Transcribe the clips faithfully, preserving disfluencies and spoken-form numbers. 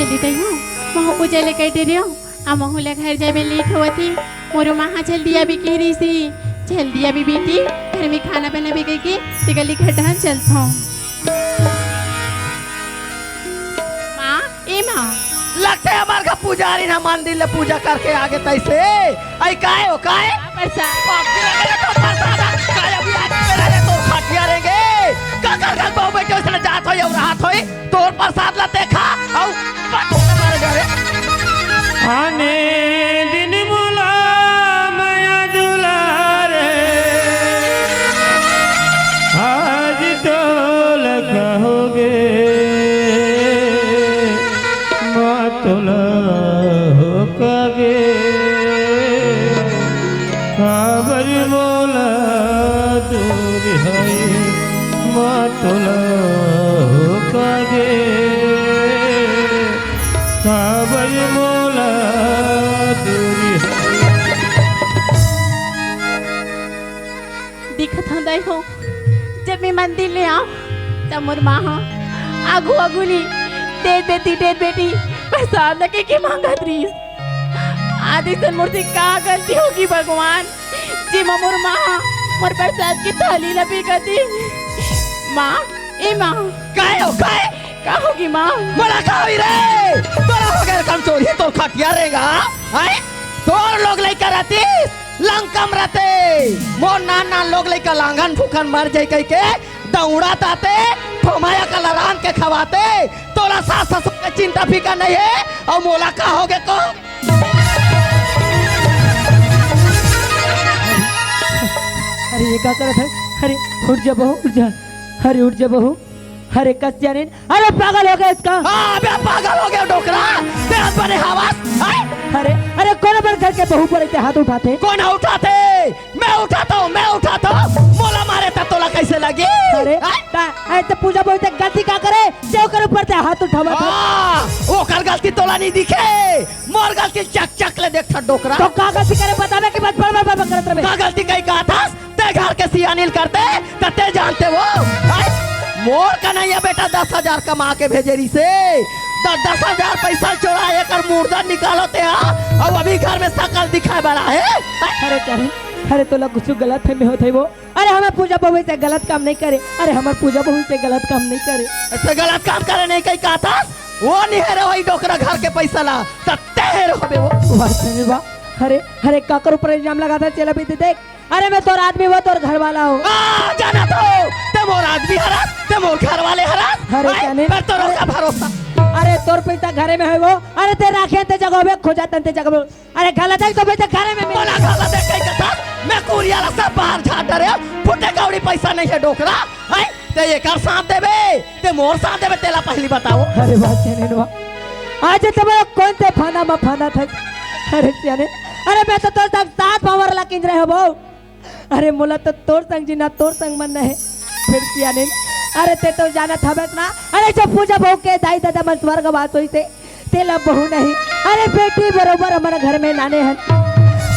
जल्दी तई हूँ, महू पूजा ले कटे रहो, आ महू ले घर जाए में लेट होवत ही। मोरो माँ हा जल्दी अभी कह रही सी, जल्दी अभी बेटी, घर में खाना बना भी गई के, ते गली घर डहन चलत हूँ। माँ, ए माँ। लगथे हमर घर पुजारी ना मंदिर ले पूजा करके आगे तइसे। आई काय हो, काय? प्रसाद। बाप रे, ये तो प्रसाद है। काय अभी आज मेरा ये तो खटिया रहेंगे। का कर घर बहू बेटे उसने जात होई अउ रहत होई। तोर प्रसाद ला ते खा, अउ पट से मारे जा रे। आने दिन मोला मया दुलारे, आज तो लगा होगे, माँ तोला हो कागे, काबर मोला दूर है, माँ तोला हो कागे, काबर मोला दूर है। दिखत हंव दाई हो, जब मैं मंदिर ले आंव, तब मोर माँ ह आगू आगू ले, "दे बेटी, दे बेटी, प्रसाद ल," कहिके मांगत रहिस। आज अइसन मोर से का गलती होगी भगवान, जेमा मोर माँ ह मोर प्रसाद के थाली ल बिगाड़ दिस। माँ, ए माँ। काय हो, काय? का होगी माँ? मोला का होई रे? तोला हो गे कमजोरी, तोर खटिया रहेंगा। आय? तोर लोग लइका रहतिस, लंका म रहते। मोर नान नान लोग लइका लांगन फूकन मर जाई कहिके दउड़त आते, ठोमाया का लरान के खवाते। तोला सास ससुर के चिंता फिकर नहीं है, अउ मोला का होगे को? अरे, ये का करत है? अरे, उठ जा बहू, उठ जा। अरे, उठ जा बहू। अरे, कस जाने, अरे, पागल हो गे इसका। हाँ, अबे पागल हो गे डोकरा। तेरा बने हवास, हैं? अरे, अरे, कोन अपन घर के बहू पर ऐसे हाथ उठाथे? कोन उठाथे? मैं उठाथंव, मैं उठाथंव। मोला मारे त तोला कइसे लगी? अरे, हैं? ता, ऐसे पूजा बहू ते गलती का करे? जे ओकर ऊपर ते हाथ उठावत हे। हाँ, ओकर गलती तोला नहीं दिखे। मोर गलती चक चक ले देखथा डोकरा। तो का गलती करे बताबे कि बस बड़ बड़ बड़ बड़ करत रहे। का गलती कही कहाथस? ते घर के सियानी ल करते, त ते जानते वो। हैं? मोर कन्हैया बेटा दस हजार कमा के भेजे रहिसे, त दस हजार पैसा चोरा एकर मुर्दा निकालो ते हा, अउ अभी घर में सकल दिखाए वाला है। हैं? अरे कहे, अरे तोला कुछ गलत है में होत है वो। अरे हमर पूजा बहू ऐसे गलत काम नहीं करे, अरे हमर पूजा बहू ऐसे गलत काम नहीं करे। ऐसे गलत काम करे नहीं कही कहाथस, वो नहीं है रे वही डोकरा घर के पैसा ला, त ते है रे होबे वो। वाह, सही बा। अरे, अरे काकर ऊपर इल्जाम लगाथा चेला भी देख। अरे मैं तोर आदमी हंव, तोर घर वाला हंव। आ, जानथंव, ते मोर आदमी हरस, ते मोर घर वाले हरस। अरे, हैं? जाने, पर तोर अरे, का भरोसा। अरे, तोर पैसा घरे में है वो। अरे, ते राखे ते जगह में, खोजा तन ते जगह में। अरे, गलत है तो पैसा घरे में मिले। बोला गलत है कही कहाथस, मैं कुरिया ला सब बाहर झाड़ डरे, फुटे कौड़ी पैसा नहीं है डोकरा, हैं? ते एकर साथ देबे, ते मोर साथ देबे, तेला पहली बताओ। अरे वाह, सियानेन वाह। आज तुम्हारा कौन से फाना में फाना था? अरे सियानेन, अरे मैं तो तोर संग सात पावर ला किंजरे हंव बहू। अरे मोला तो तोर संग जीना, तोर संग मरना है। फिर सियानेन, अरे ते तो जानत हवस ना, अरे जो पूजा बहू के दाई ददा मन स्वर्गवास होइसे, तेला बहू नहीं। अरे बेटी बरोबर हमर घर में लाने हन।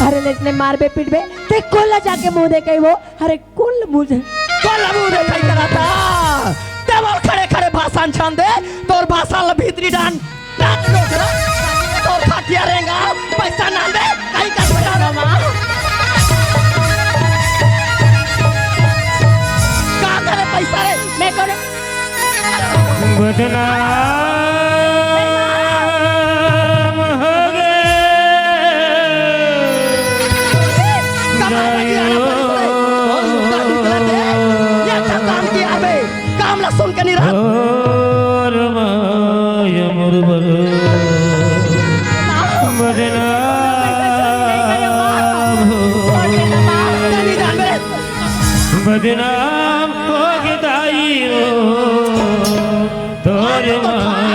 अरे लेसने मारबे पीटबे, ते कुल ला जाके मुंह देखे वो। अरे कुल मुंह दे। कुल मुंह देखे कहाथा। ते मोर खड़े खड़े भाषण छान दे, तोर भाषण ला भीतरी डान। डान डोकरा। तोर खटिया रहेंगा, पैसा ना दे, कहीं का बता रहा माँ। कहाँ करे पैसा रे? मैं कौन? बदनाम हो गे। कमाई लगी आना पड़ी रे। बहुत सुंदर निकला थे। ये अच्छा काम किया बे। काम ला सुन के नहीं रहा। और माय मुरबर बदनाम हो। तेरी जान मेरे। बदनाम हो गे दाई वो, तोर माय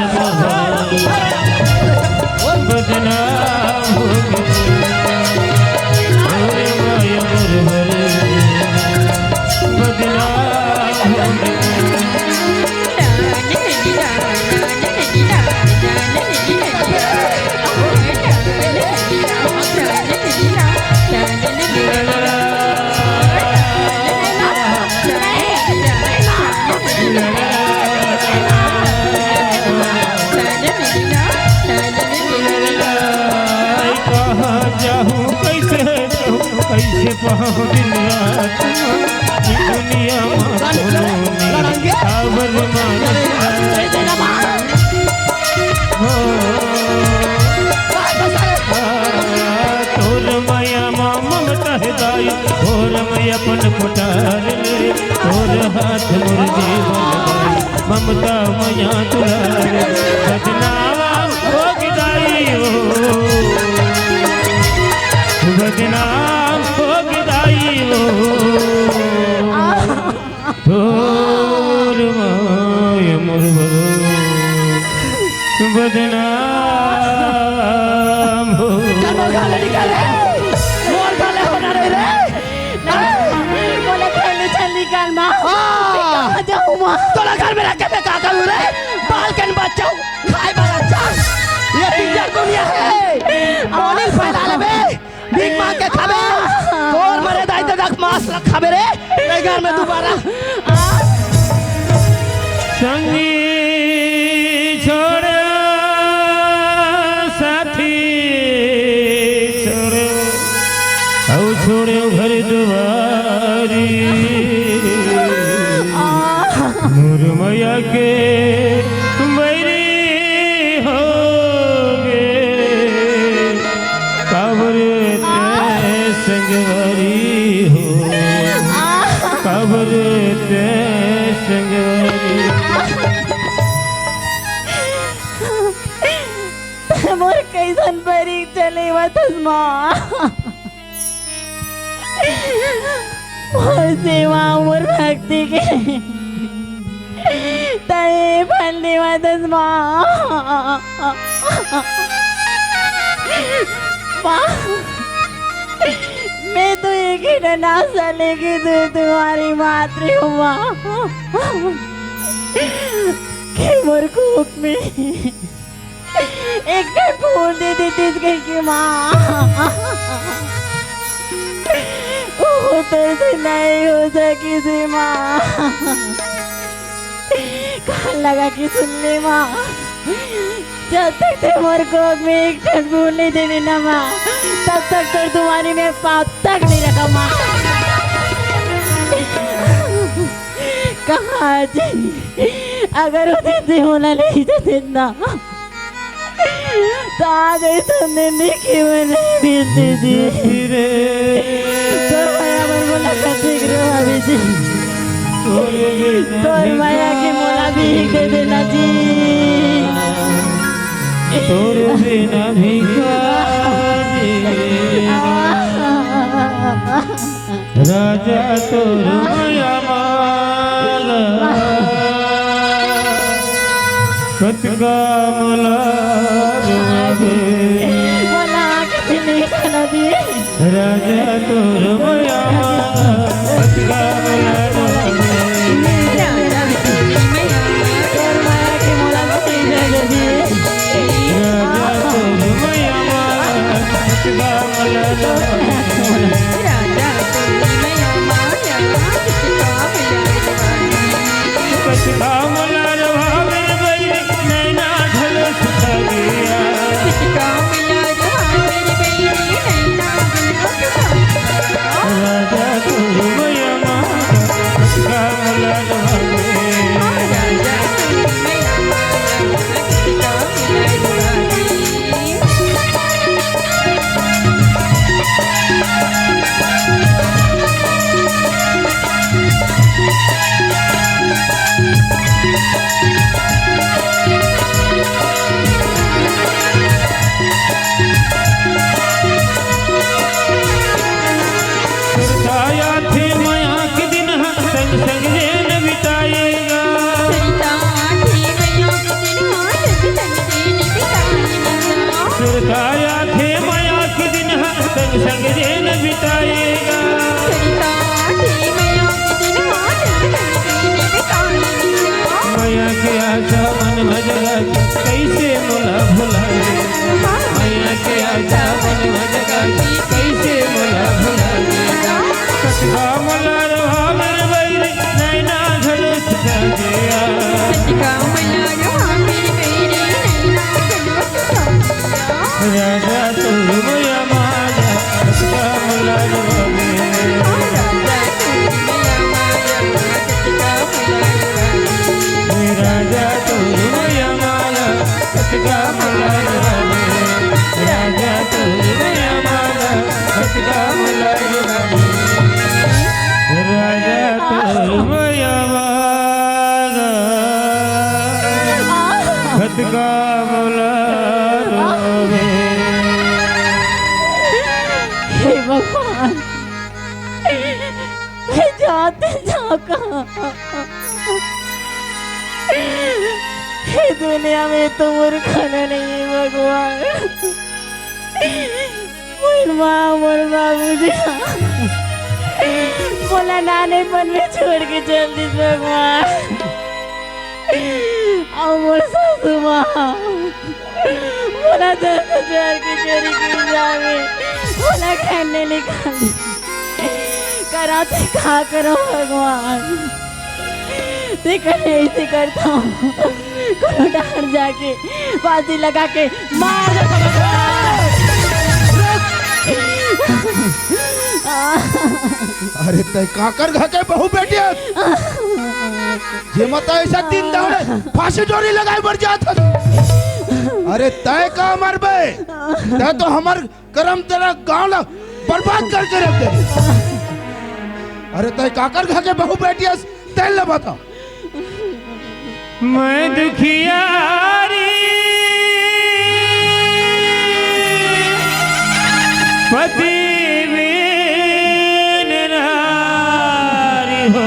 बदनाम हो गे, तोर माय बदनाम हो गे। दिन रात मा, दुनिया मा कोनो नइ, काबर मानस हो। आ, तोर मया मा ममता हे दाई, तोर मया अपन कोठार ले, तोर हाथ मोर जीवन दाई, ममता मया दुलार। बदनाम हो गे दाई हो, बदनाम हो गे दाई हो। तोर माय मोर बदो बदनाम हो। मोर गाले निकाल रे, मोर गाले होना रे रे। नहीं, मोला घर ले चल निकाल माँ। हाँ। कहाँ जाऊँ माँ? तोला घर में रख के मैं का करूँ रे? बाल कन बचाऊँ, खाए वाला चार। ये पिंजर दुनिया है। बोली फैला ले बे। भीख मांग के खाबे। तोर मरे दाई ददा के मांस ला खाबे रे। नहीं घर में दोबारा। संगी छोड़ो, साथी छोड़ो, अउ छोड़ो घर दुआरी। मोर मया के बैरी होगे, काबर ते संगवारी हो, काबर ते संगवारी। मोर कइसन परी चले वतस माँ। मोर सेवा, मोर भक्ति के तय फल देवा दस माँ। माँ, मैं तो एक ही नासा लेके तू तुम्हारी मातृ हूँ माँ। कि मोर कोख में एक ठन फूल दे देतिस कहिके माँ। ओ तोर से नहीं हो सकिस हे माँ। कान लगा के सुन ले माँ, जब तक ते मोर कोख में एक ठन फूल नहीं देबे ना माँ, तब तक तोर दुआरी में पाँव तक नहीं रखा माँ। कहाँ जी, अगर वो दिन से होना नहीं जाते ना। तो आज ऐसा निर्णय क्यों नहीं मिलती जी? तोर मया बर मोला कतेक रोहावे जी। तोर मया के मोला भीख दे देना जी। तोर बिना भिखारी। राजा तोर मया माला, कतका मोला रोवाबे। मोला आँख से नहीं खाना दिए। राजा तोर मया माला, कतका मोला रोवाबे। तोर मया के मोला कोई दे दे दिए। राजा तोर मया माला, कतका मोला रोवाबे। राजा तोर मया माला, कतका मोला रोवाबे रे बहिनी, नैना घलो सुखा गया। राजा तोर मया माला, कतका मोला रोवाबे। सुरता आथे मया के दिन ह, संग संग जेन बिताएगा। सुरता आथे मया के दिन ह, संग संग जेन बिताएगा। मया के आशा मन म जगा, कइसे मोला भुलाए। मया के आशा मन म जगा, कइसे मोला भुलाए। कतका मोला रोहाबे रे बहिनी, नैना घलो सुखा गया। राजा तोर मया माला, कतका मोला रोहाबे। राजा तोर मया भागा, राजा तोर मया भागा, कतका मोला रोवे। हे भगवान, मैं जात जाका। हे दुनिया में तो मोर खाना नहीं है भगवान। मोर माँ, मोर बाबूजी मोला नानेपन में छोड़ के चल दिस भगवान। अउ मोर सासू माँ मोला दस हजार के चोरी के इल्जाम में मोला घर ले निकाल दे। करा ते का करो भगवान, ते कर ऐसे करता हूँ कोनो डहर जाके फांसी लगा के मार दे भगवान। अरे तय काकर घर के बहू बेटी हस? जे मत ऐसा दिन दहाड़े फांसी डोरी लगाए बर जात हस। अरे तय का मरबे? तय तो हमर करम तेरा गांव ला बर्बाद करके रख दे। अरे तय काकर घर के बहू बेटी हस, तेल ले बता। मैं दुखियारी पति बिन नारी हो,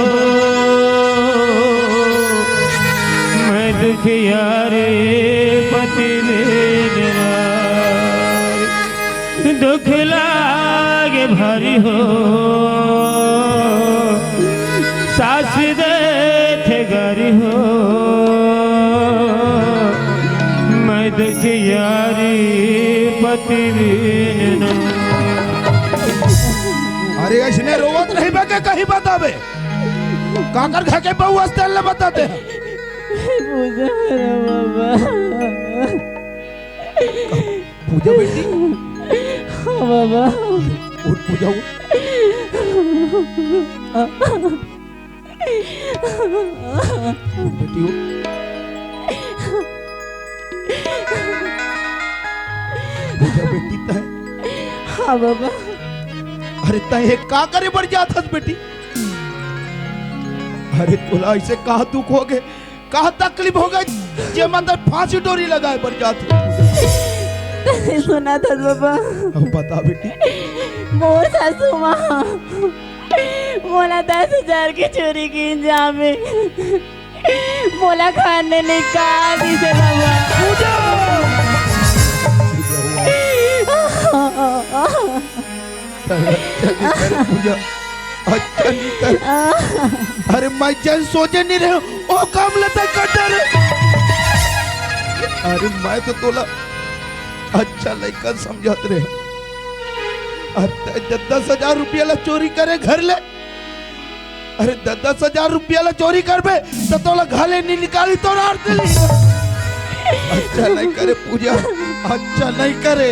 मैं दुखियारी पति बिन नारी। दुख लागे भारी हो, सास देथे गारी हो, मैं दुखियारी पति बिन ना। अरे, ऐसने रोवत रहिबे के कहीं बताबे? काकर घर के बहू हस तेला बताते हैं। पूजा करो बाबा। पूजा बेटी। हाँ बाबा। उठ पूजा, उठ। उठ बेटी, उठ। पूजा बेटी, तय। हाँ बाबा। अरे तय हे का करे बर जात हस बेटी? अरे तोला ऐसे का दुख हो गे? का तकलीफ हो गे, जे मन तय फांसी डोरी लगाए बर जात हस? तय सुनत हस बाबा। अब बता बेटी। मोर सासू माँ मोला दस हजार के चोरी के इल्जाम में मोला घर ले निकाल दिस हे बाबा। पूजा! अच्छा नहीं करे पूजा, अच्छा नहीं करे। अरे मैं जन सोचे नहीं रहे, ओ काम लेता करता रे। अरे मैं तो तोला अच्छा लइका समझत रहे। अरे दस दस हजार रुपया ला चोरी करे घर ले। अरे दस दस हजार रुपया ला चोरी करबे त तोला घर ले नहीं निकाली तोर आरती ली। अच्छा नहीं करे पूजा, अच्छा नहीं करे।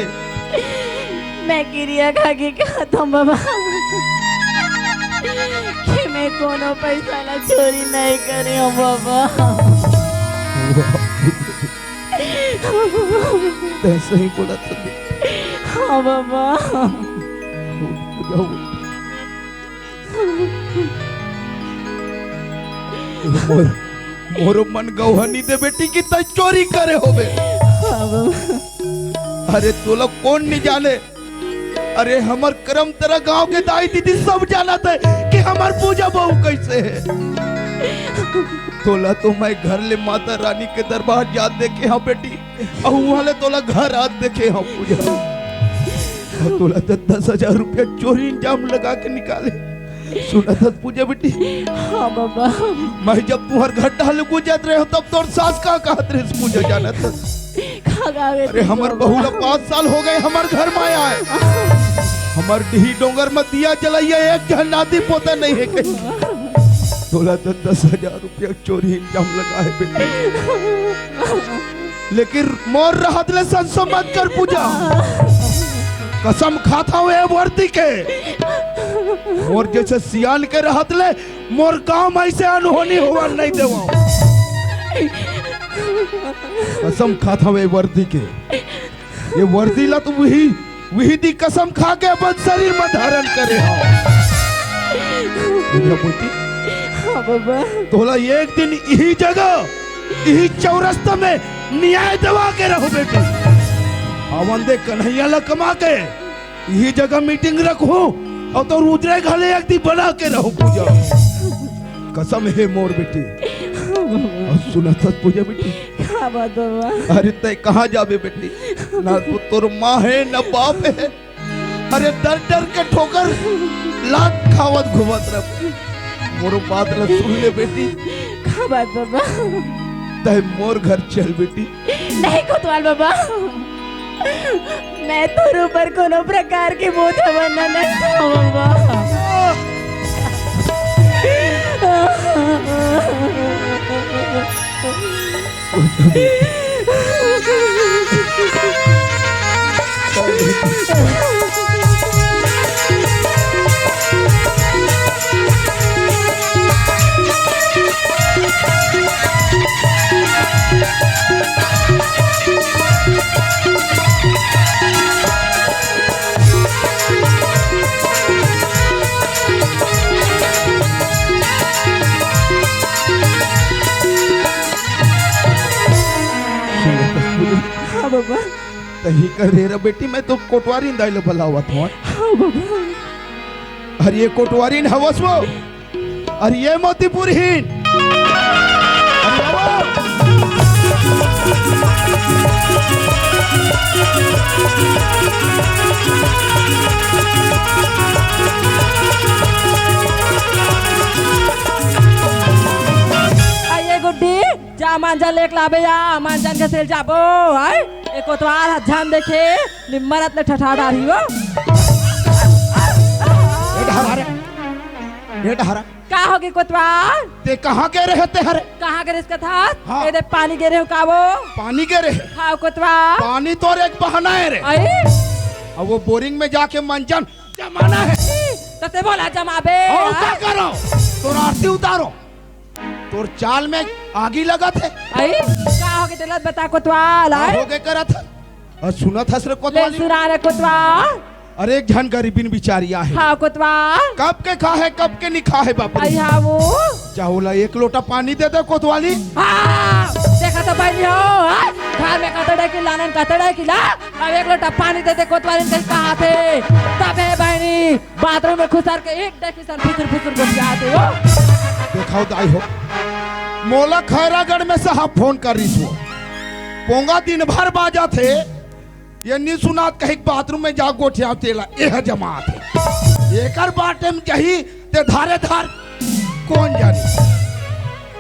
मैं किरिया खा के कहत हूँ बाबा कि मैं कोनो पैसा ला चोरी नहीं करे हूँ बाबा। तैं सही बोलत हस। हाँ बाबा। मोर, मोरो मन गवाही दे बेटी कि तैं चोरी करे होबे। हाँ बाबा। अरे तोला कोन नहीं जाने, अरे हमर करम तेरा गांव के दाई दीदी सब जानत हे कि हमर पूजा बहू कैसे हे। तोला तो मैं घर ले माता रानी के दरबार जात देखे हंव बेटी, अउ उहां ले तोला घर आत देखे हंव पूजा। अउ तोला दस दस हजार रुपया चोरी इल्जाम लगा के निकाले। सुनत हस पूजा बेटी? हाँ बाबा। मैं जब तुंहर घर टहले गुजरत रहेंव तब तोर सास का कहत रहिस पूजा जानत हस? का कहत रहिस बाबा? अरे हमर बहू ला पाँच साल हो गे हमर घर में आए। हमर डीही डोंगर में दिया जलइया एक झन नाती पोता नहीं हे कहीं। तोला तो दस हजार रुपया चोरी इल्जाम लगा हे बेटी। लेकिन मोर रहत ले संसो मत कर पूजा। कसम खाता हूँ ए वर्दी के। मोर जैसे सियान के रहत ले मोर काम ऐसे अनहोनी होवा नहीं देवा। कसम खात हंव ए वर्दी के। ए वर्दी ला तो वही, वही दी कसम खा के अपन शरीर में धारण करे हंव। बुझा बेटी? हाँ बाबा। तोला एक दिन इही जगह, इही चौरस्ता में न्याय दवा के रहूं बेटी। हवन दे कन्हैया ला कमा के इही जगह मीटिंग रखहूं अउ तोर उजरे घले एक दी बना के रहूं पूजा। कसम हे मोर बेटी। अउ सुनत हस पूजा बेटी? का बात बाबा? अरे तैं कहाँ जाबे बेटी? ना तो तोर माँ हे, ना बाप हे। अरे डर डर के ठोकर लात खावत घूमत रह। मोर बात ला सुन ले बेटी। का बात बाबा? तैं मोर घर चल बेटी। नहीं कोतवाल बाबा, मैं तोर ऊपर कोनो प्रकार के मोह भावना नहीं था बाबा। हाँ बाबा। तहीं कर दे रहा बेटी, मैं तो कोटवारी दाई ला बलावत हंव। हाँ बाबा। अरे ये कोटवारी न हवस वो, अरे ये मोतीपुर हीन। अरे बाबा। आ ये गुड्डी, जा मांजन लेके लाबे या, मांजन के सेल जाबो, हाय? ए कोतवाल ह झन देखे, निम्मरत ले ठठा डारही वो। ए डहरा रे, ए डहरा। का होगे कोतवाल? तैं कहाँ गे रहे तैं हरे? कहाँ गे रहे इसका था? हाँ। ए दे पानी गे रहे हो का वो? पानी गे रहे? हाँ कोतवाल। पानी तोर एक बहाना हे रे। आई? अब वो बोरिंग में जाके मंजन जमाना हे। त तैं बोला जमाबे, अउ हाँ? का करो? तोर आरती उतारो। तोर चाल में आगी लगत हे। आई? का होगे तेला बता कोतवाल, का आई? होगे करत हे? अउ सुनत हस रे ले कोतवाली? सुना रे कोतवाल। अरे एक झन गरीबिन बिचारी आहे। हाँ कोतवाल। कब के खाहे, कब के नी खाहे बाप रे। आई हाँ वो। जा ओला एक लोटा पानी दे दे कोतवाली। हाँ, देखा तो बहिनी हो, हाँ? घर में कतड़ा की लानन कतड़ा की ला, अब एक लोटा पानी दे दे कोतवाली कहीं कहा थे। तबे बहिनी बाथरूम में खुसर के एक डेग किसन फुसुर फुसुर गोठियाथे वो। देखव दाई हो, मोला खैरागढ़ में साहब फोन करिस वो। पोंगा दिन भर बाजथे, ये नी सुनात कहिके बाथरूम में जा गोठियाव तेला, एह जमात हे। एकर बाटे में जही ते धारे धार, कोन जानी।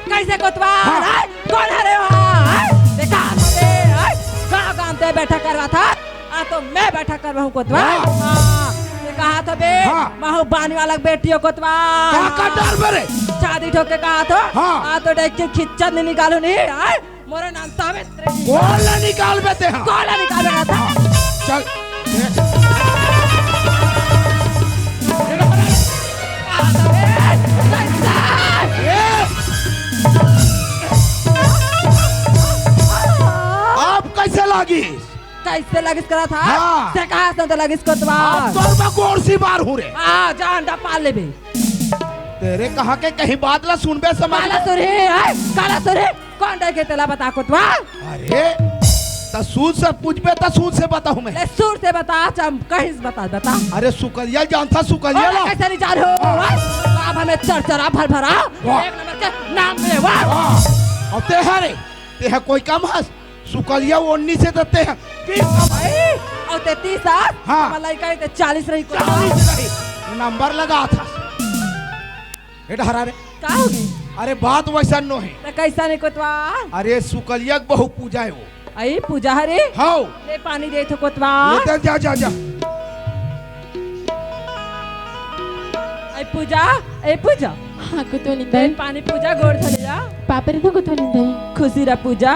कइसे कोतवाल? हाँ। हैं? कोन हरे हो? हैं? देखा हरे, हैं? गाँव गाँव ते बैठक करवाथा, आ तो मैं बैठक करवाहूँ कोतवाल। हाँ। हाँ। ते कहा था बे, हाँ। महू बानी वाला के बेटी हो कोतवाल। का, का डर बे रे? शादी ठोक के कहा था, हाँ। आ तो देख के खिच्चत नी निकालू नी, हैं? मोरो नाम सावित्री। कोन ला निकालबे तेहा? कोन ला निकालबे तेहा? चल। ए! आप कइसे लागिस? कइसे लागिस करत हा? हाँ। से कहा से तो लागिस कोतवाल। अब तोर में गोड़ सिबार हूँ रे। हाँ, जा अंडा पाल लेबे। तेरे कहा के कहीं बात ला सुनबे समझ काला में। सुरही, हैं? काला सुरही। कोन देखे तेला बता कोतवाल? अरे, त सूद से पूछबे त सूद से बताहूँ मैं। ले सूद से बता, चम कहीं से बता, बता। अरे सुकलिया जानथा सुकलिया अरे ला? कइसे नी जान हो? हाँ। वाह, अब हमें चरचरा भर भरा। वाह। एक नंबर के नाम में वाह। वाह। अउ तेहा रे, तेहा कोई कम हस? सुकलिया ओन्नी से देते हैं। तीस भाई, अउ ते तीस हस? हाँ। हमर लइका ते चालीस रही कोतवाल। चालीस रही। नंबर लगाथा। ए डहरा रे। का होगे? अरे बात वइसन नोहे। त कइसन हे कोतवाल? अरे सुकलिया के बहुत पूजा हे वो। अई पूजा हरे? हव। ले पानी देथों कोतवाल। ले दे, जा, जा, जा। अई पूजा, ए पूजा। हाँ, कोतवाल ले दाई। पानी पूजा गोड़ धरे जा। पाँव परे तो कोतवाल ले दाई। खुशी रह पूजा।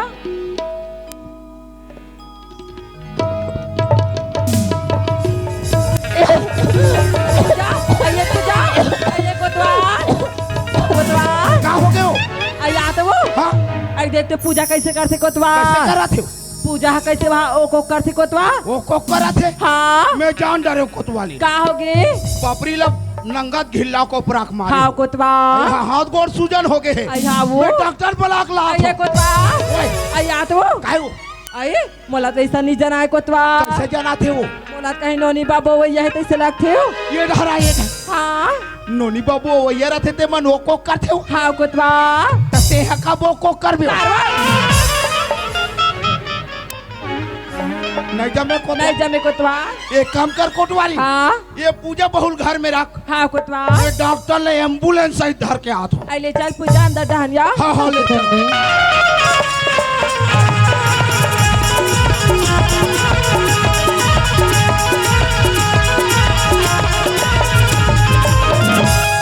जा, अई तो जा, अई कोतवाल, कोतवाल। का होगे वो? अई आ तो वो। हाँ। देख तो पूजा कैसे करथे कोतवाल। कैसे करत हे? पूजा ह कैसे वहाँ ओ कोक करथे कोतवाल। ओ कोक करत हे? हाँ। मैं जान डरे कोतवाली। का होगे? बापरी ला नंगत घिल्ला को पराक मारे। हाँ कोतवाल। हाँ, हाथ गोड़ सूजन होगे हे। अई हाँ वो। मैं डॉक्टर बलाक लात अई हूँ। कोतवाल। ओए। अई आ तो। काहे वो? अई मोला तो ऐसा नहीं जनाए कोतवाल। कैसे जनाथे वो? मोला कहीं नोनी बाबू वही है तैसे लगथे हो। ये डहरा, ये डहरा। हाँ। नोनी बाबू वही रहथे ते मन ओ कोक करथे हो। हाँ कोतवाल। त ते ह कब ओ कोक करबे? नहीं जमे कोतवाल। नहीं जमे कोतवाल। एक काम कर कोतवाली। हाँ। ये पूजा बहुल घर में रख। हाँ कोतवाल। ये डॉक्टर ले एम्बुलेंस सहित धर के आत हो। अई ले चल पूजा अंदर डहनिया। हाँ, हाँ, ले चल।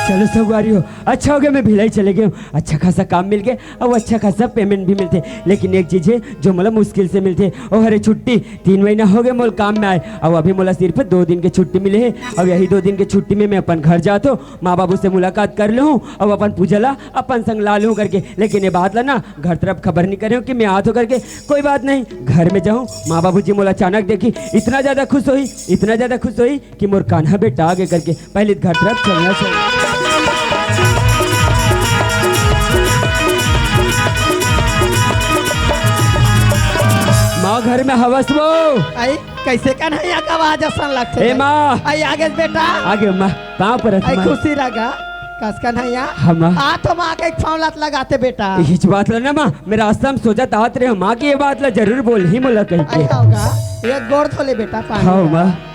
चलो संगवारी हो, अच्छा हो गया मैं भिलाई चले गया हूँ, अच्छा खासा काम मिल गया। अउ अच्छा खासा पेमेंट भी मिलथे, लेकिन एक चीज हे जो मोला मुश्किल से मिलथे, ओ हरे छुट्टी। तीन महीना हो गए मोला काम में आए, अउ अभी मोला सिर्फ दो दिन के छुट्टी मिले हे। अउ यही दो दिन के छुट्टी में मैं अपन घर जात हो, माँ बाबू से मुलाकात कर लेहूँ, अउ अपन पूजा ला अपन संग ला लेहूँ करके। लेकिन ये बात ला ना घर तरफ खबर नहीं करे हूँ कि मैं आत हो करके। कोई बात नहीं, घर में जाहूँ, माँ बाबू जी मोला अचानक देखी, इतना ज्यादा खुश होही, इतना ज्यादा खुश होही कि मोर कान्हा बेटा आगे करके। पहले घर तरफ चलना चाहिए। माँ घर में हवस वो। अई कैसे कन्हैया का आवाज असन लगथे ए भाई? माँ। अई आगे बेटा। आगे माँ, पाँव परत अई माँ। खुशी लगा। कस कन्हैया। हाँ माँ। आ तो माँ के एक पाँव लात लगाते बेटा। इच बात ला ना माँ, मैं रास्ता में सोचत आत रहे हूँ माँ कि ये बात ला जरूर बोलही मोला कहिके। अई होगा, ये गोड़ धो ले बेटा पानी हाँ ला। माँ।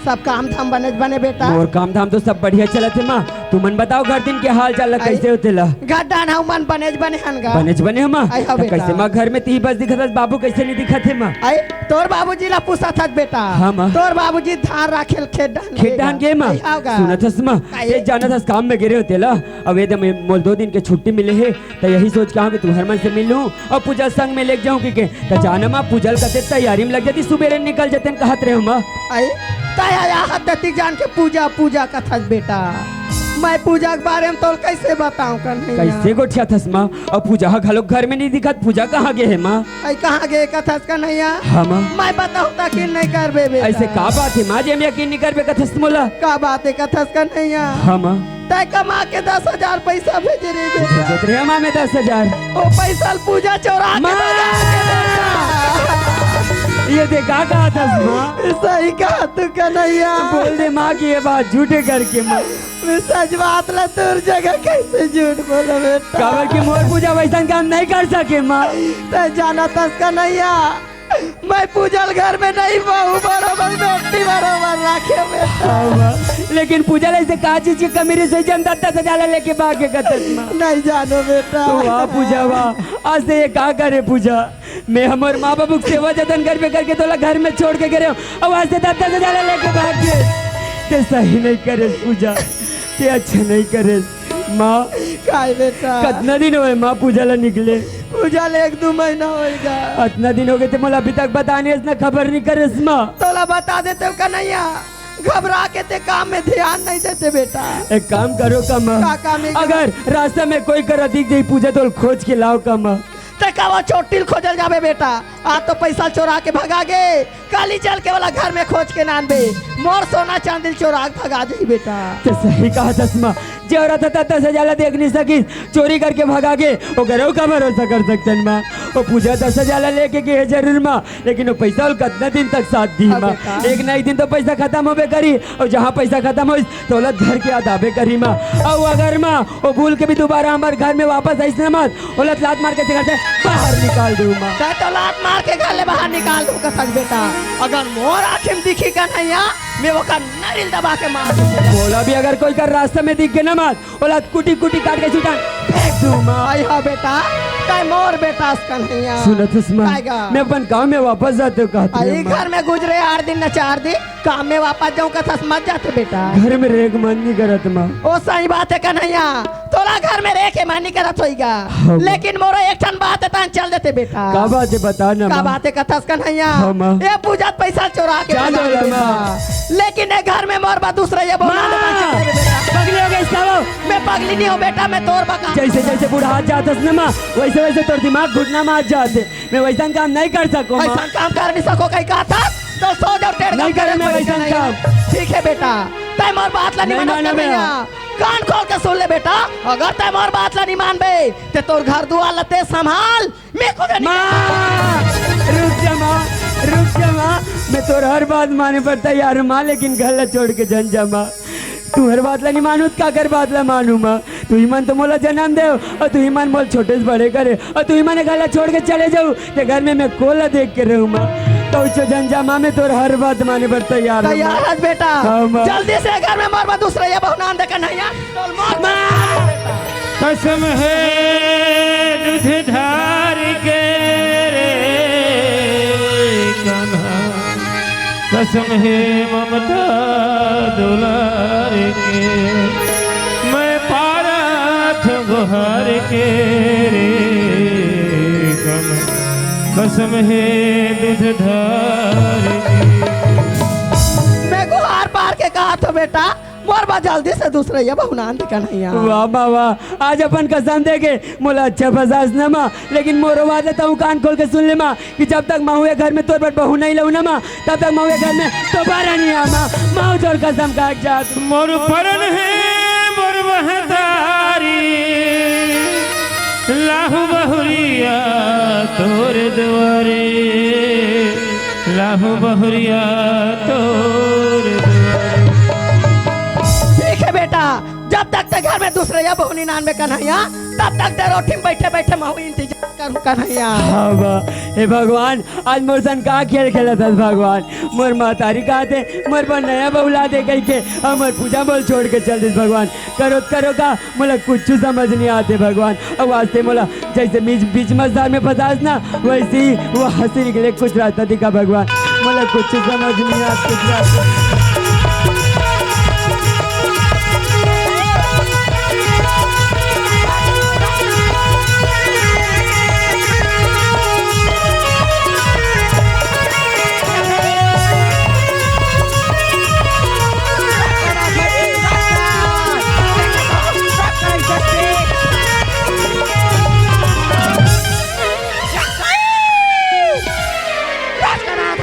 सब काम धाम बनेच बने बेटा? मोर काम धाम तो सब बढ़िया चलत हे माँ। तुमन बताओ घर दिन के हाल चाल ला अई, कैसे होथे ला? घर डान हमन बनेच बने हन गा। बनेच बने हो माँ? अई, हाँ त बेटा। कैसे माँ घर में तिही बस दिखत हस, बाबू कैसे नहीं दिखत हे माँ? अई, तोर बाबूजी ला पूछत हस बेटा। हाँ माँ। तोर बाबूजी धान राखेल खेत डान खेत डान गे माँ? अई, हाँ गा। सुनत हस माँ? अई। ते जानत हस काम में गे रहे हो तेला। अब ये दे मैं मोल दो दिन के छुट्टी मिले हे। त यही सोच के आऊँ कि तुहर मन से मिल लूँ अउ पूजा संग में लेके जाऊँ कहिके। त जाना माँ, पूजा ल कते तैयारी में लग जाती, सुबेरे निकल जाते कहत रहे हो माँ। अई, तय आया हत तती जान के पूजा, पूजा कथस बेटा। मैं पूजा के बारे में तोल कैसे बताऊँ कन्हैया? कैसे गोठियाथस माँ? अउ पूजा ह घलोक घर में नहीं दिखत, पूजा कहाँ गे हे माँ? अई कहाँ गे कथस कन्हैया? हाँ माँ। मैं बताऊँ त यकीन नहीं करबे बेटा। ऐसे का बात हे माँ, जे में यकीन नहीं करबे कथस मोला? का बात हे कथस कन्हैया? हाँ माँ। तय कमा के दस हजार पैसा भेजे रहे बेटा। भेजत रहे माँ मैं दस हजार। ओ पैसा ल पूजा चोरा के माँ! भगा के बेटा। ये दे का कहा था माँ? सही कहा तू कन्हैया। बोल दे माँ कि ये बात झूठे करके माँ। मैं सच बात ला तोर जगह कैसे झूठ बोलो बेटा? काबर कि मोर पूजा वैसन काम नहीं कर सके माँ। तय जाना तस कन्हैया। मैं पूजा ल घर में नहीं बहू बरोबर बेटी बरोबर राखे बेटा। हाँ माँ, लेकिन पूजा ल ऐसे का चीज की कमी रही सही जन दत्ता सजाला लेके भाग के कथस माँ। नहीं जानो बेटा। तो वाह पूजा वाह, आज से ये का करे पूजा? मैं हमर माँ बाबू के सेवा जतन करबे करके तोला घर में छोड़ के गे रहे हो, अउ आज से दत्ता सजाला लेके भाग गे। ते सही नहीं करे पूजा, ते अच्छा नहीं करे। माँ, काय बेटा? कतना दिन होए माँ पूजा ला निकले? पूजा ले एक दू महीना होएगा। अतना दिन हो गए ते मोला अभी तक बता नहीं, अतना खबर नहीं करेस माँ। तोला बता देते हो कन्हैया, घबरा के ते काम में ध्यान नहीं देते बेटा। एक काम करो का माँ, का काम है? अगर रास्ता में कोई करा दिख जाई पूजा तो खोज के लाओ का माँ। ते का वो चोटिल खोजल जाबे बेटा? आज तो पैसा चोरा के भगा गे, काली चल के वाला घर में खोज के नानबे, मोर सोना चांदी चोरा के भगा जाई बेटा। ते सही कहा चश्मा, जे औरत ह दत्ता सजाला देख नहीं सकिस, चोरी करके भगा गे, ओकर अउ का भरोसा कर सकतन माँ? ओ पूजा दस हजार ला लेके गे हे जरूर माँ, लेकिन ओ पैसा ओला कतना दिन तक साथ दी हाँ माँ? बेटा। एक ना एक दिन तो पैसा खत्म होबे करी, अउ जहाँ पैसा खत्म होइस, तो ओला घर के याद आबे करी माँ। अउ अगर माँ, ओ भूल के भी दोबारा हमर घर में वापस आइस ना माँ, ओला लात मार के घर से बाहर निकाल दूँ माँ। तै तो लात मार के घर ले बाहर निकाल दूँ कसम बेटा। अगर मोर आँखी में दिखी कन्हैया, मैं ओकर नरिल दबा के मार दूँ। मोला भी अगर कोई कर रास्ता में दिख गे ना माँ, ओला कुटी कुटी काट के छुटा फेंक दूँ माँ। आई हाँ बेटा, तै मोर बेटा अस कन्हैया। सुनत हस माँ, काय गा? मैं अपन गाँव में वापस जाते हूँ कहत आई हूँ माँ। घर में गुजरे आठ दिन न चार दिन, काम में वापस जाऊँ कथस मत जाते बेटा। घर में रहे के मन नहीं करत माँ। ओ सही बात है कन्हैया, तोला घर में रहे के मन नहीं करत होईगा। हाँ माँ। लेकिन मोरो एक ठन बात है, तन चल देते बेटा। का बात है बता ना का माँ। बात है कथस कन्हैया? हाँ माँ। ए पूजा पैसा चोरा के चल भगा देला बेटा। माँ। लेकिन ए घर में मोर बा दूसरा ये बोला माँ। ले बच्चा बेटा। पगली हो गई करो। मैं पगली नहीं हूँ बेटा, मैं तोर बका। जैसे जैसे बुढ़ात जात हस न माँ, वैसे वैसे तोर दिमाग घुटना मार जात हे। मैं वैसन काम नहीं कर सकूँ माँ। वैसन काम कर नहीं सको कहीं कहा था? तो सो जाओ, टेढ़ नहीं काम करे करे मैं वैसन काम। ठीक है बेटा, तै मोर बात ला नहीं नहीं मानत मानबे भैया। कान खोल के सुन ले बेटा, अगर तै मोर बात ला नहीं मानबे, ते तोर घर दुआर ला ते संभाल। मैं खुद नहीं माँ, रुक जा माँ, रुक जा माँ। मैं तोर हर बात माने बर तैयार हूँ माँ, लेकिन घर ला छोड़ के झन जा माँ। तुंहर बात ला नहीं मानूँ त काकर बात ला मानूँ माँ? तुही मन तो मोला जनम देव अउ तुही मन मोला छोटे से बड़े करे अउ तुही मन ए घर ला छोड़ के चले जाहू, ते घर में मैं कोला देख के रहूँ माँ। तो उच्चो झन जा माँ, मैं तोर हर बात माने बर तैयार हूँ माँ। तैयार हस बेटा? हाँ माँ। जल्दी से घर में मोर बर दूसरा ये बहू नान दे कन्हैया। माँ! कसम हे दूध धार के रे कान्हा, कसम हे ममता दुलार के, मैं पारत गोहार के रे कान्हा, कसम हे दूध धार के। मैं गोहार पार के कहा थो बेटा, मोर बर जल्दी से दूसरा ये बहू नान दे कन्हैया। वाह माँ वाह, आज अपन कसम दे के मोला अच्छा फंसास न माँ, लेकिन मोरो बात ला तहूँ कान खोल के सुन ले माँ कि जब तक महूँ ये घर में तोर बर बहू नहीं लाहूँ न माँ, तब तक महूँ ये घर में दोबारा नहीं आहूँ माँ। महूँ तोर कसम खा के जात हूँ। मोर परन हे मोर महतारी, लाहूँ बहुरिया तोर दुआरे, लाहूँ बहुरिया तोर दुआरे। ठीक है बेटा, जब तक ते घर में दूसरा ये बहू नहीं नानबे कन्हैया, तब तक ते रोटी में बैठे बैठे महूँ इंतजार करूँ कन्हैया। हाँ बा, हे भगवान, आज मोर सन का खेल खेलत हस भगवान। मोर महतारी कहा थे मोर बर नया बहू ला दे कहिके, अउ मोर पूजा मोला छोड़ के चल दिस भगवान। करो त करो का, मोला कुछ समझ नहीं आते भगवान। अउ आज ते मोला जैसे बीच, बीच मझधार में फंसास ना, वैसे ही वो हंसी निकले, कुछ रास्ता दिखा भगवान। मोला कुछ समझ नहीं आते, कुछ रास्ता।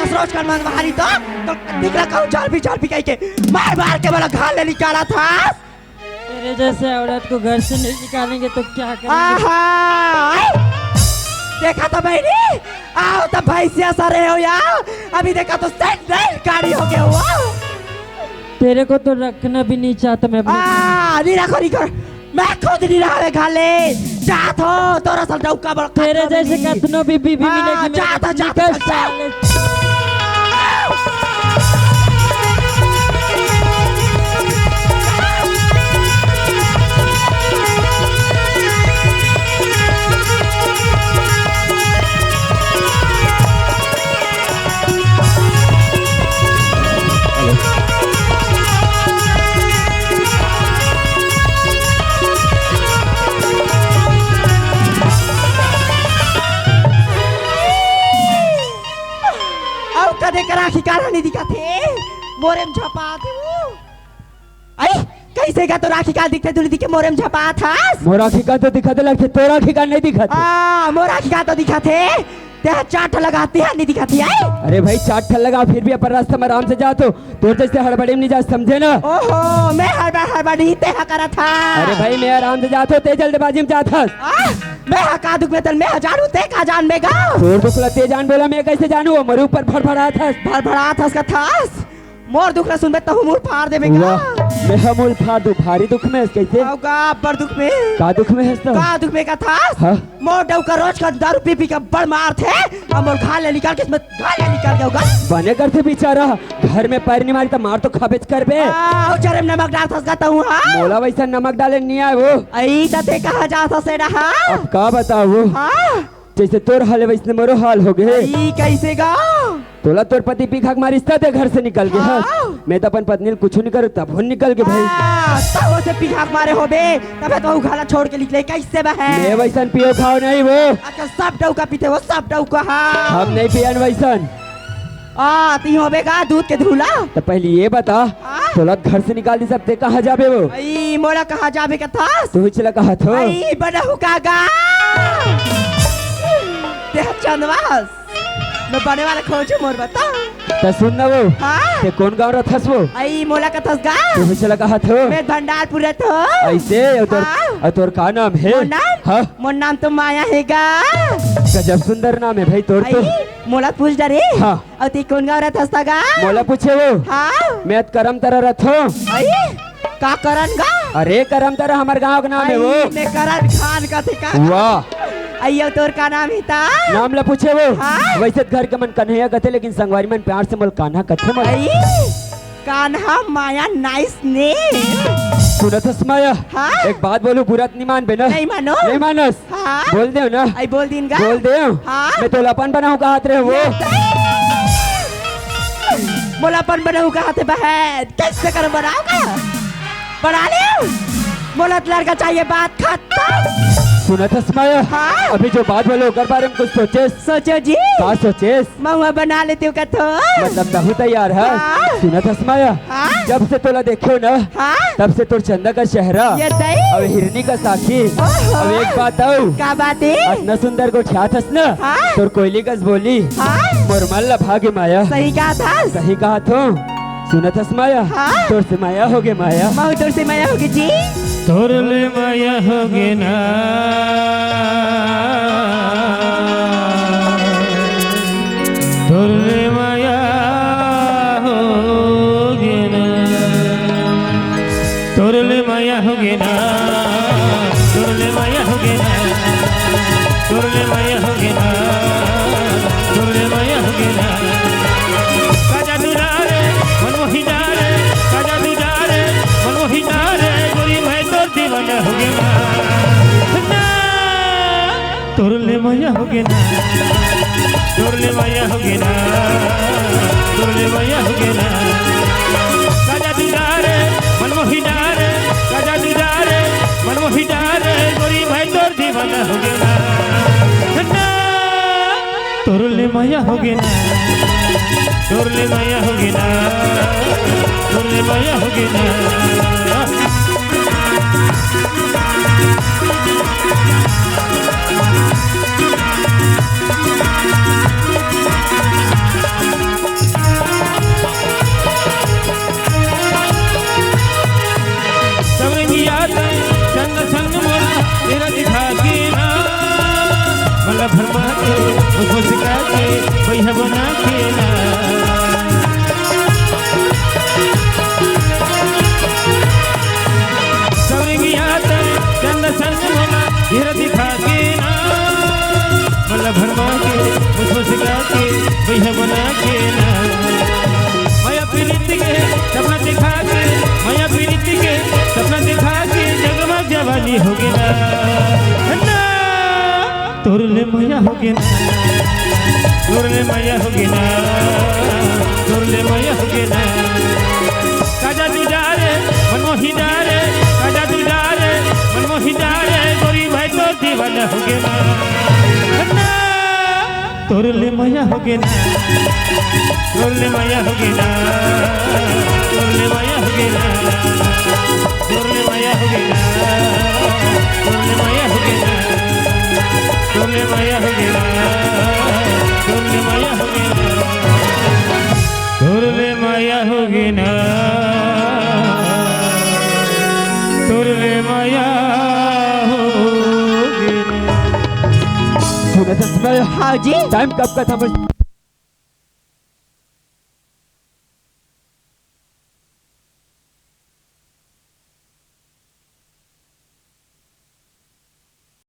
रोज कर मार मारी तो, तो दिख रहा कहूँ चाल भी, चाल भी कह के मार मार के बोला घर ले निकाला था। तेरे जैसे औरत को घर से नहीं निकालेंगे तो क्या करेंगे? आहा, आई। देखा तो बहनी, आओ तो भैंसिया सरे हो यार, अभी देखा तो सैंडल गाड़ी हो गया हुआ। तेरे को तो रखना भी नहीं चाहता मैं अपने आ, नहीं रखो, नहीं करो। मैं खुद नहीं रहा घर ले। जात हो, तोरा सब डौका बड़ तेरे खत्म जैसे नहीं। कतनो भी बीबी हाँ, मिलेगी, मेरे जात हो, जात हो, निकल जात हो। साले। अउ कदे करा खिकारा नहीं दिखा थे, मोरे में झपा थे वो। आई, कैसे का तोर आँखी का दिखथे, तू नहीं दिखे मोरे में झपात हस? मोर आँखी का तो दिखत लगथे, तोर आँखी का नहीं दिखत। आ, मोर आँखी का तो दिखत हे, ते ह चार ठन लगा, ते ह नहीं दिखत हे, आई? अरे भाई, चार ठन लगा, फिर भी अपन रास्ता में आराम से जात हो, तोर जैसे हड़बड़ी में नहीं जा, समझे ना? ओहो, मैं हड़बड़, हड़बड़ी ते ह करत हस। अरे भाई, मैं आराम से जात हो, ते जल्दबाजी में जात हस। आ, मैं ह का दुख में तन, मैं ह जानू, ते का जान में गा? तोर दुख ला ते जान बोला, मैं कैसे जानू? मोर ऊपर भड़भड़ात हस। भड़भड़ात हस का थस? मोर दुख ला सुनबे तहू मूड़ फाड़ देबे का? वाह, मैं ह मूड़ फाड़ दूं, भारी दुख में हस कैसे? अउ का अब्बड़ दुख में? का दुख में हस तो? का दुख में का थस? हाँ? मोर डौका रोज का दारू पी पी के बड़ मारथे, अब मोर घर ले निकाल के इसमें घर ले निकाल के होगा। बने करथे बेचारा, घर में पैर नहीं मारी त मार तो खाबेच करबे। आ, अउ चरे में नमक डारथस का तहू, हाँ? मोला वैसा नमक डाले नहीं आए वो। आई त ते कहाँ जाथस एडा, हाँ? अब का बताओ वो? हाँ? जैसे तोर हाल हे, वैसने मोरो हाल हो गे। ई कैसे गा? तोला तोर पति पी खा के मारिस त ते घर से निकल गे हस। हाँ। मैं तो अपन पत्नी ल कुछू नहीं करूँ, तब हो निकल गे भाई। आ, तब उसे पी खा के मारे होबे, तबे तो उ घर ला छोड़ के निकले, कैसे बहे? मैं वैसन पियो खाओ नहीं वो। अच्छा, सब डौका पीथे वो, सब डौका, हाँ। हम नहीं पियन वैसन। आ, ती होबे गा दूध के धूला? तो पहले ये बता, हाँ? तोला घर से निकाल दिस, अब ते कहाँ जाबे वो? अई, मोला कहाँ जाबे कथस? तू ही चला कहा थो। अई, बनहू का गा। ते ह चंदवास। मैं बने वाला खोजू मोर बता। त सुन ना वो। हाँ। ते कौन गाँव रथस वो? अई, मोला कथस गा। तू ही चला कहा थो। मैं भंडारपुर रथो। ऐसे, अउ तोर, हाँ। अउ तोर का नाम हे? मोर नाम? हाँ। मोर नाम तो माया हे गा। गजब सुंदर नाम हे भाई तोर तो। अई, मोला पूछ डरे। हाँ। अउ ते कोन गाँव रथस त गा? मोला पूछे वो? हाँ। मैं त करम तरा रथो। अई, का करन गा? अरे करम तरा हमर गाँव के नाम हे वो। अई, मैं करन खान कथे का? वाह। अई, अउ तोर का नाम हे ता? नाम ला पूछे वो? हाँ। वैसे त घर के मन कन्हैया कथे, लेकिन संगवारी मन प्यार से मोला कान्हा कथे मोला। अई, कान्हा माया nice name। सुनत हस माया? हाँ। एक बात बोलू, बुरा त नहीं मानबे ना? नहीं मानो। नहीं मानस? हाँ। बोल देव ना। अई बोल दिन गा। बोल देव। हाँ। मैं तोला अपन बनाहू कहात रहेंव वो। ये मोला अपन बनाहू कहात हे बहन। कैसे कर बनाहू का? बना ले। मोला त लड़का चाहिए, बात खत्म। सुनत हस माया? हाँ। अभी जो बात बोले ओकर बारे में कुछ सोचेस? सोचो जी। का सोचेस? महुआ बना लेते हो कथो। मतलब तहू तैयार हे? हाँ। सुनत हस माया? हाँ। जब से तोला देखेंव ना, हाँ। तब से तोर चंदा का चेहरा, ये दई। अउ हिरनी का साखी, ओहो। अउ एक बात अउ। का बात हे? अतना सुंदर गोठियात हस ना, हाँ। तोर कोयली कस बोली, हाँ। मोर मन ला भागे माया। सही कहा था। सही कहा थो। सुनत हस माया? हाँ। तोर से माया होगे माया। महू तोर से माया होगे जी। तोर ले माया होगे ना। तोर ले माया होगे ना। तोर ले माया होगे ना। तोर ले माया होगे ना। तोर ले माया होगे ना। तोर ले माया होगे ना। का जादू डारे, मन मोही डारे, का जादू डारे, मन मोही डारे, गोरी मैं तोर दीवाना होगे ना। ना। तोर ले माया होगे ना। तोर ले माया होगे ना। तोर ले माया होगे ना। का जादू डारे, मन मोही डारे, का जादू डारे, मन मोही डारे, गोरी मैं तोर दीवाना होगे ना। ना। तोर ले माया होगे ना। तोर ले माया होगे ना। तोर ले माया होगे ना। संगिया तन चंद संग मोला तेरा दिखा के ना, मला भरमा के, मुस्कुरा के, भैया बना के ना। संगिया तन चंद संग मोला तेरा दिखा के ना, मला भरमा के, मुस्कुरा के, भैया बना के ना। माया प्रीत के सपना दिखा के, माया प्रीत के सपना दिखा के, जगमग जवानी होगे ना। ना। तोर ले माया होगे ना। तोर ले माया होगे ना। तोर ले माया होगे ना। का जादू डारे, मन मोही डारे, का जादू डारे, मन मोही डारे, गोरी मैं तोर दीवाना होगे ना। ना। तोर ले माया होगे ना। तोर ले माया होगे ना। तोर ले माया होगे ना। तोर ले माया होगे ना। तोर ले माया होगे ना। तोर ले माया होगे ना। तोर ले माया होगे ना। तोर ले माया होगे ना। तोर ले माया होगे ना। सुनत हस माया? हाँ जी। टाइम कब का था?